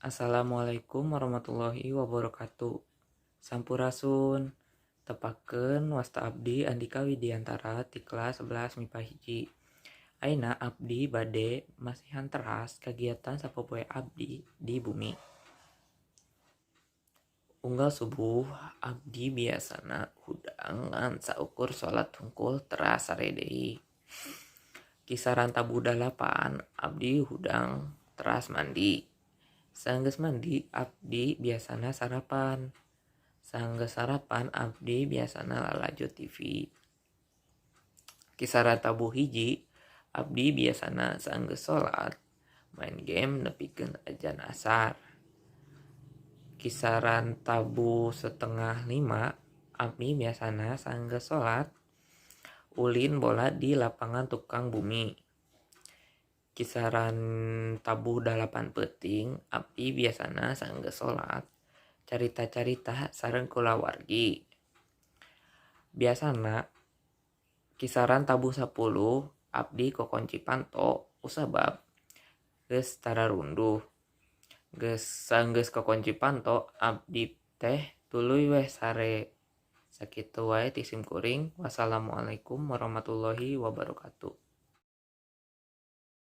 Assalamualaikum warahmatullahi wabarakatuh. Sampurasun. Tepangkeun wasta abdi Andika Widiantara ti kelas 11 MIPA 1. Ayeuna abdi bade masihan teras kagiatan sapopoe abdi di bumi. Unggal subuh abdi biasana hudang ngan saukur salat hungkul teras sare deui. Kisaran tabuh 8 abdi hudang teras mandi. Sanggeus mandi abdi biasana sarapan. Sanggeus sarapan abdi biasana lalajo TV. Kisaran tabuh 1 abdi biasana sanggeus salat maen game nepikeun ajan asar. Kisaran tabuh 4.30 abdi biasana sanggeus salat ulin bola di lapangan tukang bumi. Kisaran tabuh 8 peuting abdi biasana sanggeus salat carita-carita sareng kulawargi. Biasana kisaran tabuh 10 abdi kokonci panto kusabab geus tararunduh. Geus sanggeus kokonci panto abdi teh tuluy weh sare. Sakitu wae ti simkuring. Wassalamualaikum warahmatullahi wabarakatuh.